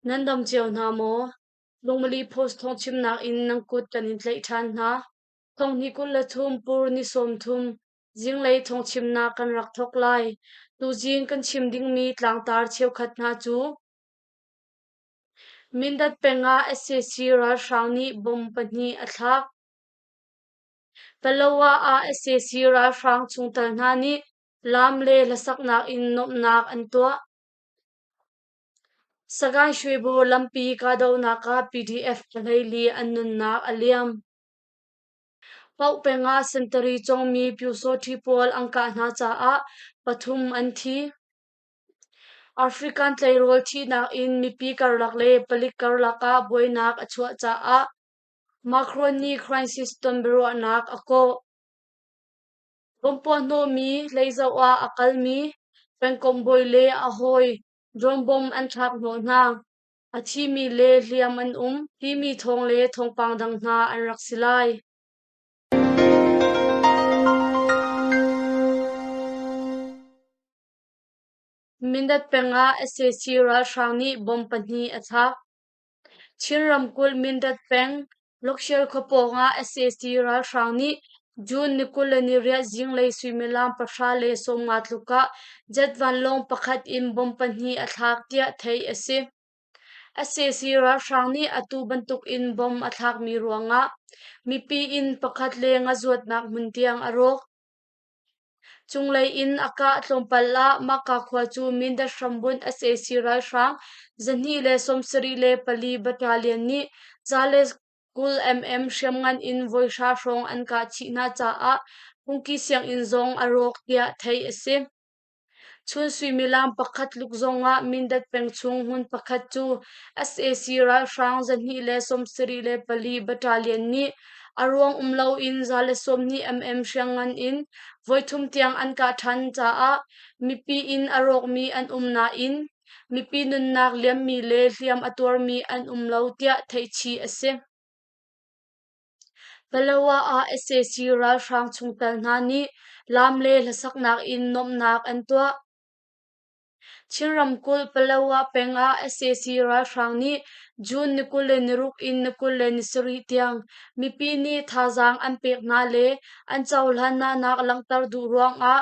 Nan dam cio hna maw? Lungmali Post thawngchimnak in nan kut kan in tlaih ṭhan hna. Thonghnih 23 pur ni 30 zinglei thawngchimnak kan rak thawk lai. Tuzing kan chim dingmi tlangtar cheukhat hna cu Mindat peng ah sac ralhrang nih bomb pahnih a thlak. Palawa ah sac ralhrang chungtel hna nih laam le hlasaknak in nuamhnak an tuah. Sagaing Shwebo lampi kahdohnak ah PDF 14 an nunnak a liam. Paoh peng ah sentari cawngmi Pyusawhti pawl an kah hna caah pathum an thi. African tleirawl thihnak in mipi karlak le palik karlak ah buainak a chuah caah Macron nih crisis tonbiaruahnak a kawh. Bompuahhnawhmi leizoh ah a kalmi pengkomh bawi le a hawi drone bomb an thlak hnawh hna. A thimi le hliam an um timi thawng le thawngpang dang hna an rak si lai. Mindat peng ah sac ralhrang nih bomb pahnih a thlak. Chin ramkulh Mindat peng Lokshial khua pawng ah sac ralhrang nih June ni 28 zinglei suimilam 10:50 tluk ah jet vanlawng pakhat in bomb pahnih a thlak tiah theih a si. Sac ralhrang nih atu bantuk in bomb a thlakmi ruangah mipi inn pakhat le ngazuatnak hmun tiang a rawk. Cunglei in a kah tlawmpal ah mahka khua cu Mindat hrambunh sac ralhrang 274 Battalion nih 120 mm hriamngan in voi hra hrawng an kah chih hna caah phungki sianginn zong a rawk tiah theih a si. Chun suimilam pakhat tluk zongah Mindat peng chung hmun pakhat cu sac ralhrang 274 Battalion nih a ruang um loin 120 mm hriamngan in voithum tiang an kah ṭhan caah mipi inn a rawkmi an um nain mipi nunnak liammi le hliam a tuarmi an um lo tiah theihchih a si. Palawa ah sac ralhrang chungtel hna nih laam le hlasaknak in nuamhnak an tuah. Chin ramkulh Palawa peng ah sac ralhrang nih June ni 26 in ni 27 tiang mipi nih thazaang an pek hna le an cohlan hnanak langhter duh ruangah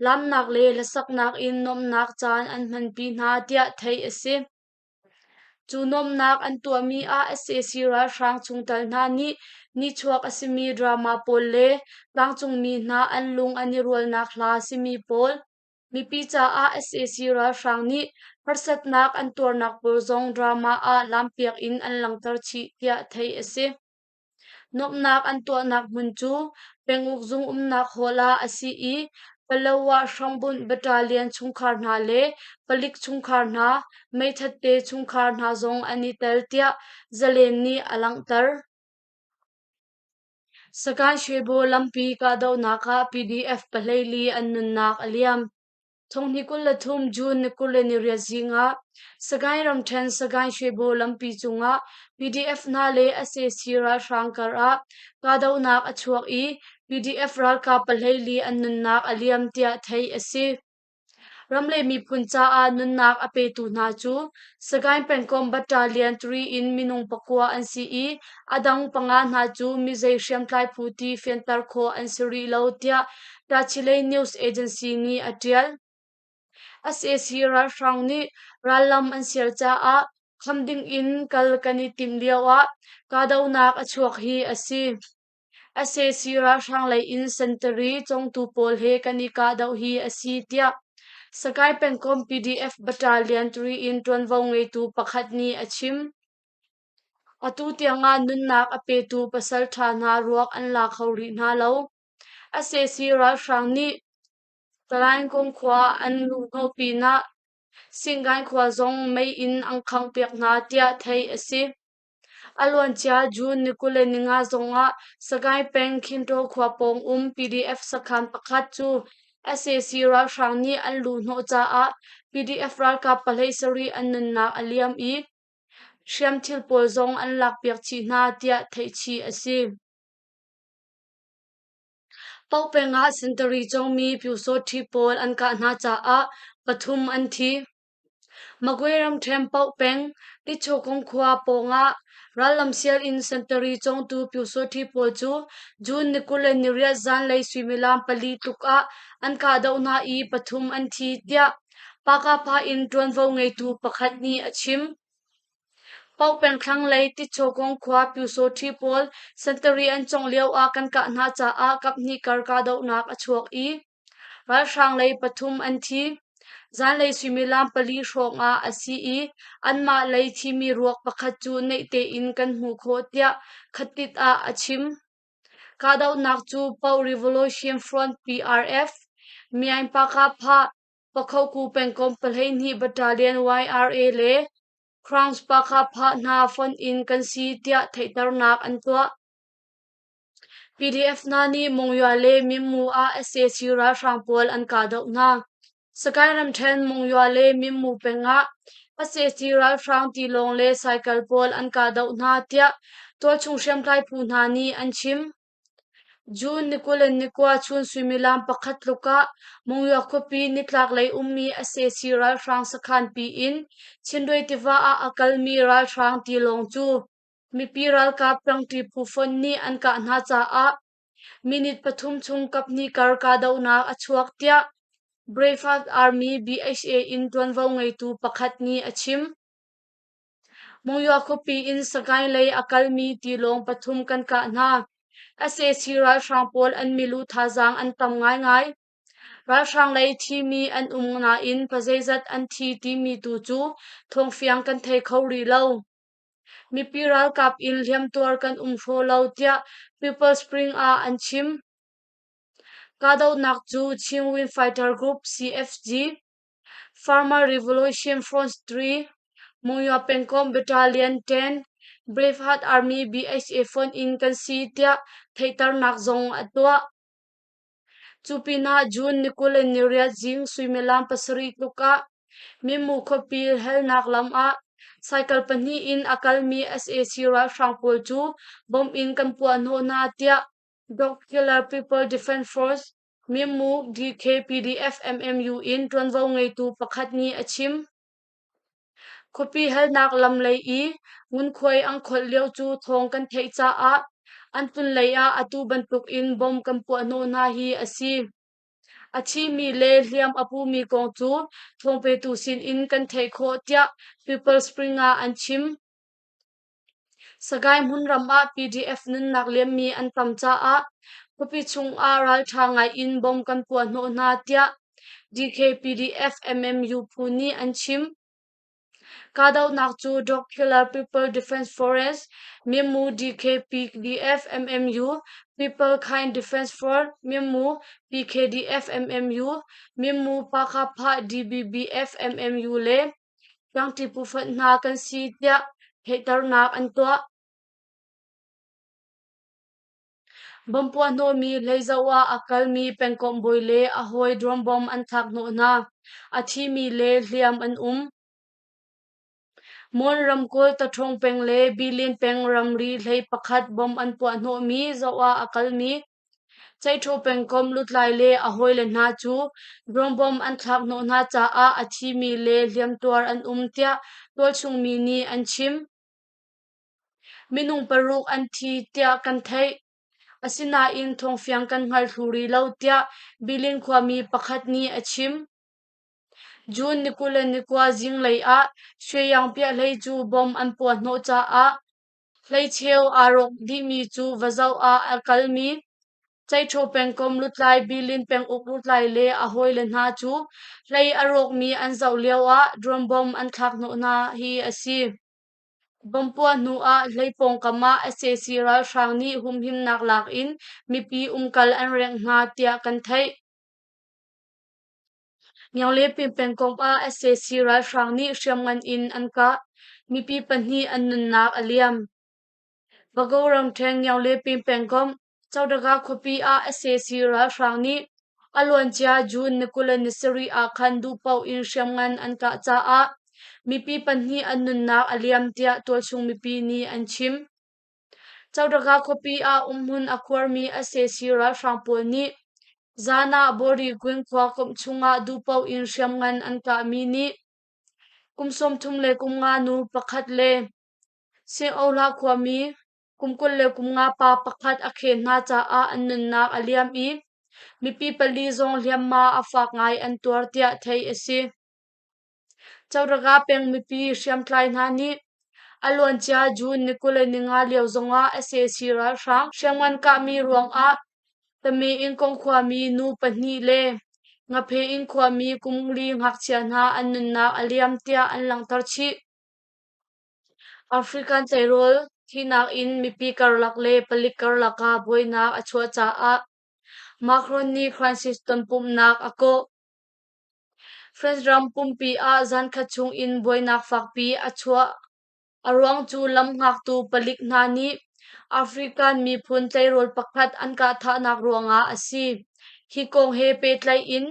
laamnak le hlasaknak in nuamhnak caan an hmanpi hna tiah theih a si. Cu nuamhnak an tuahmi ah sac ralhrang chungtel hna nih nihchuak a simi drama pawl le tlangcungmi hna an lung an i rualnak hla simi pawl, mipi caah sac ralhrang nih harsatnak an tuarnak pawl zong drama ah laampiak in an langhter chih tiah theih a si. Nuamhnak an tuahnak hmun cu penguk zung umnak hall ah a si i Palawa hrambunh battalion chungkhar hna le palik chungkhar hna, meithatte chungkhar hna zong an i tel tiah Zalen nih a langhter. Sagaing Shwebo lampi kahdohnak ah PDF 14 an nunnak a liam. Thonghnih 23 June ni 28 zing ah Sagaing ramṭhen Sagaing Shwebo lampi cungah PDF hna le sac ralhrang kar ah kahdohnak a chuak i PDF ralkap 14 an nunnak a liam tiah theih a si. Ram le miphun caah nunnak a petu hna cu Sagaing pengkomh Battalion 3 in minung pakua an si i a dang panga hna cu mizei hriamtlai phu ti fianter khawh an si rih lo tiah Tachileik News Agency nih a ṭial. Sac ralhrang nih rallam an sial caah kham dingin kal kan i timh lioah kahdohnak a chuak hi a si. Sac ralhrang lei in sentari congtu pawl he kan i kahdoh hi a si tiah Sagaing pengkomh PDF Battalion 3 in ṭuanvo ngeitu pakhat nih a chim. Atu tiangah nunnak a petu pasalṭha hna ruak an la kho rih hna lo. Sac ralhrang nih Talaingkung khua an luhhnawh pinah Singai khua zong mei in an khanghpiak hna tiah theih a si. A luancia June ni 25 zongah Sagaing peng Khintaw khua pawng um PDF sakhan pakhat cu sac ralhrang nih an luhhnawh caah PDF ralkap 17 an nunnak a liam i hriamthil pawl zong an lakpiak chih hna tiah theihchih a si. Paoh peng ah sentari cawngmi Pyusawhti pawl an kah hna caah pathum an thi. Magwe ramṭhen Paoh peng, Tichawkung khua pawngah rallam sial in sentari cawngtu Pyusawhti pawl cu June ni 28 zanlei suimilam pali tluk ah an kahdoh hna i pathum an thi tiah Pakapha in ṭuanvo ngeitu pakhat nih a chim. Paoh peng thlanglei Tichawkung khua Pyusawhti pawl sentari an cawngh lio ah kan kah hna caah kaphnih kar kahdohnak a chuak i Ralhrang lei pathum an thi. Zanlei suimilam pali hrawng ah a si i anmah lei thimi ruak pakhat cu naih tein kan hmuh khawh tiah Khatit ah a chim. Kahdohnak cu Paoh Revolution Front PRF, Myaing Pakapha, Pakhoku pengkomh 12 Battalion YRA le Crowns Pakapha hna fonh in kan si tiah theihternak an tuah. PDF hna nih Monywa le Mimmu ah sac ralhrang pawl an kahdoh hna. Sagaing ramṭhen Monywa le Mimmu peng ah sac ralhrang tilawng le cycle pawl an kahdoh hna tiah tualchung hriamtlai phu hna nih an chim. June ni 29 chun suimilam pakhat tluk ah Monywa khuapi nitlaklei ummi sac ralhrang sakhan pi in Chindwin tiva ah a kalmi ralhrang tilawng cu Mipi ralkap ṭangṭi phu fonh nih an kah hna caah minute pathum chung kaphnih kar kahdohnak a chuak tiah Braveheart Army BHA in ṭuanvo ngeitu pakhat nih a chim. Monywa khuapi in Sagaing lei a kalmi tilawng pathum kan kah hna. Sac ralhrang pawl an milu thazaang an tam ngaingai. Ralhrang lei thimi an um nain pazeizat an thi timi tu cu thawngfiang kan thei kho rih lo. Mipi ralkap in hliamtuar kan um hraw lo tiah People's Spring ah an chim. Kahdohnak cu Chin Win Fighter Group CFG, Farmer Revolution Front 3, Monywa pengkomh Battalion 10, Braveheart Army BHA fonh in kan si tiah theihternak zong a tuah. Cu pinah June ni 28 zing suimilam pasarih tluk ah Mimu khuapi helnak lam ah cycle pahnih in a kalmi sac ralhrang pawl cu bomb in kan puahhnawh hna tiah Dog Killer People Defense Force Mimu DKPDF MMU in ṭuanvo ngeitu pakhat nih a chim. Khuapi halnak lam lei i ngunkhuai an kholh lio cu thawng kan theih caah an tlun lei ah atu bantuk in bomb kan puahhnawh hna hi a si. A thimi le hliam a pumi kong cu thawngpetu sinin kan theih khawh tiah People Spring ah an chim. Sagaing hmunram ah PDF nunnak liammi an tam caah khuapi chungah ralṭha ngai in bomb kan puahhnawh hna tiah DKPDF MMU phu nih an chim. Kahdohnak cu Dog Killer People Defense Force, Myanmu DKPDF MMU, People Kind Defense Force, Myanmu PKDF MMU, Myanmu Pakapha DBBF MMU le Tlangṭi phufonh hna kan si tiah theihternak an tuah. Bomb puahhnawhmi hleizoh ah a kalmi pengkomh bawi le a hawi drone bomb an thlakhnawh hna. A thimi le hliam an um. Mon ramkulh Taṭhawng peng le Bilin peng ramri hlei pakhat bomb an puahhnawhmi zoh ah a kalmi Ceihṭho pengkomh lutlai le a hawile hna cu drone bomb an thlakhnawh hna caah a thimi le hliamtuar an um tiah tualchung mi nih an chim. Minung paruk an thi tiah kan theih. Asinain thawngfiang kan hngal thlu rih lo tiah Bilin khuami pakhat nih a chim. June ni 29 zinglei ah Shweyang piahlei cu bomb an puahhnawh caah Hleicheu aa rawk dihmi cu va zoh ah a kalmi Ceihṭho pengkomh lutlai Bilin penguk lutlai le a hawile hna cu hlei a rawkmi an zoh lioah drone bomb an thlak hnawh hna hi a si. Bomb puah hnu ah hlei pawngkam ah sac ralhrang nih humhimnak lak in mipi umkal an rengh hna tiah kan theih. Ngianglepin pengkomh ah sac ralhrang nih hriamngan in an kah. Mipi pahnih an nunnak a liam. Bago ramṭhen Ngianglepin pengkomh Codaga khuapi ah sac ralhrang nih a luancia June ni 27 ah khan duhpaoh in hriamngan an kah caah mipi pahnih an nunnak a liam tiah tualchung mipi nih an chim. Codaga khuapi ah umhmun a khuarmi sac ralhrang pawl nih zan ah Bawri Gwin khua komh chungah duhpaoh in hriamngan an kahmi nih Kum 35 nu pakhat le Singohla khuami kum 25 pa pakhat a khen hna caah an nunnak a liam i mipi pali zong hliamhma a fak ngai an tuar tiah theih a si. Coraga peng mipi hriamtlai hna nih a luancia June ni 25 lio zongah sac ralhrang hriamngan kahmi ruangah Tamein kong khuami nu pahnih le Ngaphein khuami kum li ngakchia hna an nunnak a liam tiah an langhter chih. African tleirawl thihnak in mipi karlak le palik karlak ah buainak a chuah caah Macron nih crisis tonpumhnak a kawh. France ram pumpi ah zankhat chung in buainak fakpi a chuah. A ruang cu lam hngaktu palik hna nih African miphun tleirawl pakhat an kahthahnak ruangah a si. Hi kong he pehtlaih in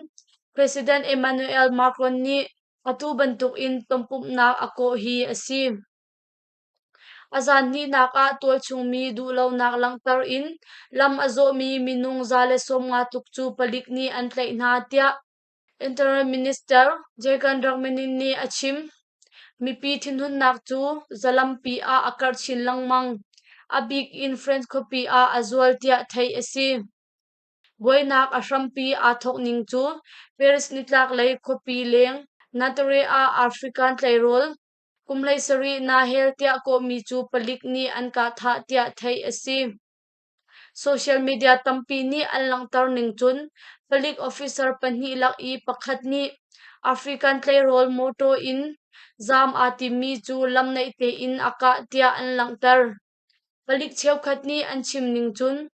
President Emmanuel Macron nih atu bantukin tonpumhnak a kawh hi a si. A zan hnihnak ah tualchungmi duhlonak langhter in lam a zawhmi minung 150 tluk cu palik nih an tlaih hna tiah Interior Minister Jekan Ragmanin nih a chim. Mipi thinhunnak cu zalampi ah a karh chin lengmang. A bik in French khuapi ah a zual tiah theih a si. Buainak a hrampi aa thawk ning cu Paris nitlaklei khuapi leng Nanterre ah African tleirawl kum 17 Nahel tiah kawhmi cu palik nih an kahthah tiah theih a si. Social media tampi nih an langhter ning cun palik officer pahnih lak i pakhat nih African tleirawl mawtaw in zaam aa timmi cu lam naih tein a kah tiah an langhter. Palik cheukhat nih an chim ning cun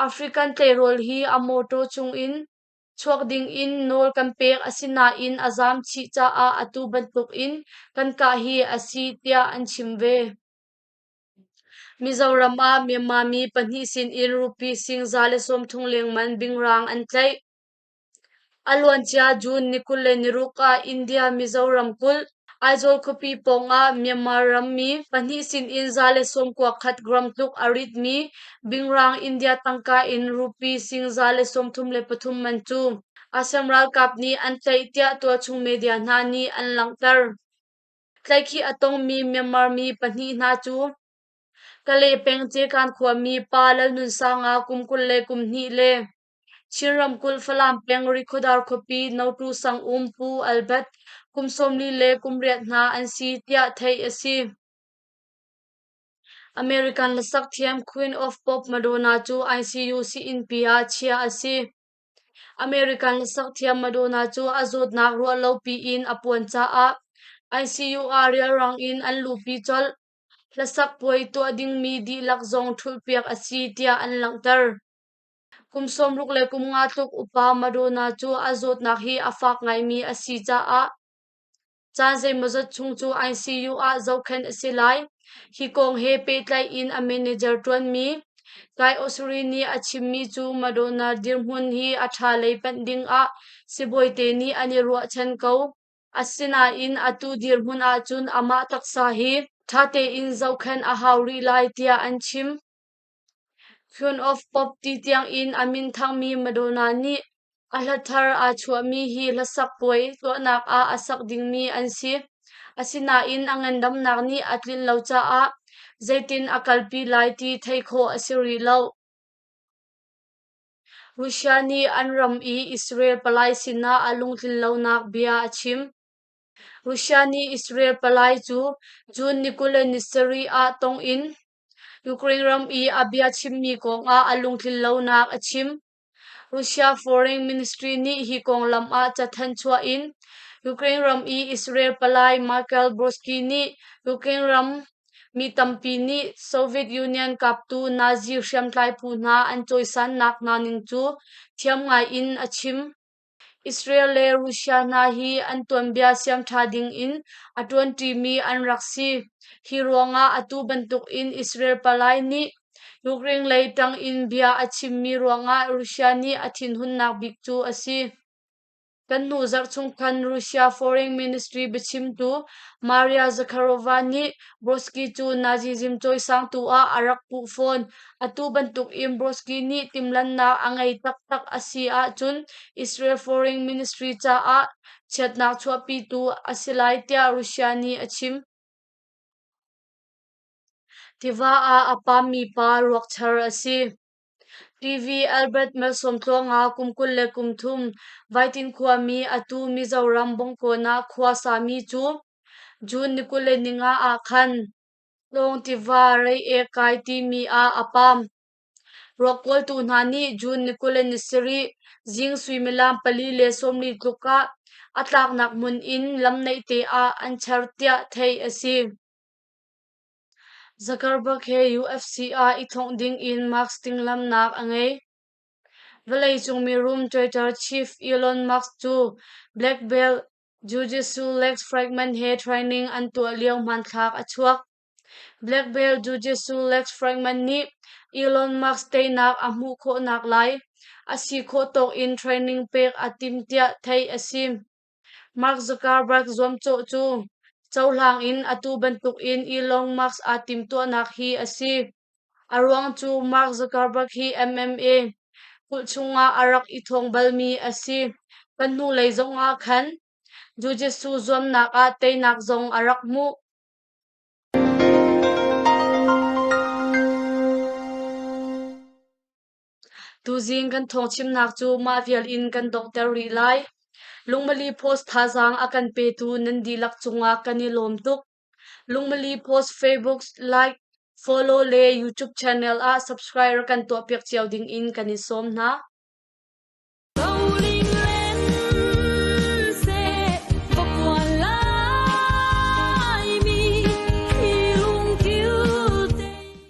African tleirawl hi a mawtaw chungin chuak dingin nawl kan pek asinain a zaam chih caah atu bantukin kan kah hi a si tiah an chim ve. Mizoram ah Myanmar mi pahnih sinin rupee sing 130 lengman bingrang an tlaih. A luancia June ni 26 ah India Mizoram kulh Aizawl khuapi pawngah Myanmar rammi pahnih sinin 191 gram tluk a ritmi bingrang India tangka in rupee sing 133 man cu Assam ralkap nih an tlaih tiah tualchung media hna nih an langhter. Tlaihkhih a tongmi Myanmar mi pahnih hna cu Kalay peng Cekan khuami Pa Lalnunsanga kum 22 le Chin ramkulh Falam peng Rikhuadar khuapi Notu sang um Pu Albert kum 48 hna an si tiah theih a si. American hlasak thiam Queen of Pop Madonna cu ICU sii-innpi ah chiah a si. American hlasak thiam Madonna cu a zawtnak ruah lo piin a puan caah ICU ah rialrang in an luhpi colh. Hlasak puai tuah dingmi dihlak zong ṭhulhpiak a si tiah an langhter. Kum 65 tluk upa Madonna cu a zawtnak hi a fak ngaimi a si caah caan zeimawzat chung cu ICU ah zohkhenh a si lai. Hi kong he pehtlaih in a manager ṭuanmi Guy Oseary nih a chimmi cu Madonna dirhmun hi a ṭha lei panh dingah sibawite nih an i ruahchan ko. Asinain atu dirhmun ahcun amah taksa hi ṭha tein zohkhenh a hau rih lai tiah an chim. Queen of Pop ti tiangin a minthangmi Madonna nih a hla thar aa chuahmi hi hlasak puai tuahnak ah a sak dingmi an si. Asinain a ngandamnak nih a tlinh lo caah zeitin a kalpi lai ti theih khawh a si rih lo. Russia nih an ram i Israel palai sinah a lungtlin lonak bia a chim. Russia nih Israel palai cu June ni 27 ah tong in Ukraine ram i a bia chimmi kongah a lungtlin lonak a chim. Russia Foreign Ministry nih hi konglam ah cathanh chuah in Ukraine ram i Israel palai Michael Brodsky nih Ukraine ram mi tampi nih Soviet Union kaptu Nazi hriamtlai phu hna an cawisannak hna ning cu thiam ngai in a chim. Israel le Russia hna hi an tuanbia siamṭha dingin a ṭuanṭimi an rak si. Hi ruangah atu bantukin Israel palai nih Ukraine lei ṭang in bia a chimmi ruangah Russia nih a thinhunnak bik cu a si. Kan hnu zarh chung khan Russia Foreign Ministry biachimtu Maria Zakharova nih Brodsky cu Nazism cawisangtu ah a rak puh fawn. Atu bantukin Brodsky nih timhlannak a ngei taktak a si ahcun Israel Foreign Ministry caah chiatnak chuahpitu a si lai tiah Russia nih a chim. Tiva ah a pammi pa ruakchar a si. TV Albert Malsawmtluanga kum 23, Vaitin khuami atu Mizoram Bawngkawn ah khua sami cu June ni 25 ah khan Tlawng tiva Reiek kai timi ah a pam. Ruak kawltu hna nih June ni 27 zing suimilam 4:40 tluk ah a tlaknak hmun in lamnaih te ah an char tiah theih a si. Zuckerberg he UFC ah i thongh dingin Musk tinglamnak a ngei. Vawleicung mirum Twitter chief Elon Musk cu black belt Jiu-Jitsu Lex Fridman he training an tuah lio hmanthlak a chuak. Black belt Jiu-Jitsu Lex Fridman nih Elon Musk teinak a hmuh khawhnak lai a si khawh tawk in training pek a tim tiah theih a si. Mark Zuckerberg zuamcawh cu cohlang in atu bantukin Elon Musk aa timhtuahnak hi a si. A ruang cu Mark Zuckerberg hi MMA kulh chungah a rak i thawng balmi a si. Kan hnulei zongah khan Jiu-Jitsu zuamnak ah teinak zong a rak hmuh. Tuzing kan thawngchimnak cu mah vial in kan donghter rih lai. Lungmali Post thazaang a kan petu nan dihlak cungah kan i lawm tuk. Lungmali Post Facebook like, follow le YouTube channel ah subscribe kan tuahpiak cio ding in kan in sawm hna.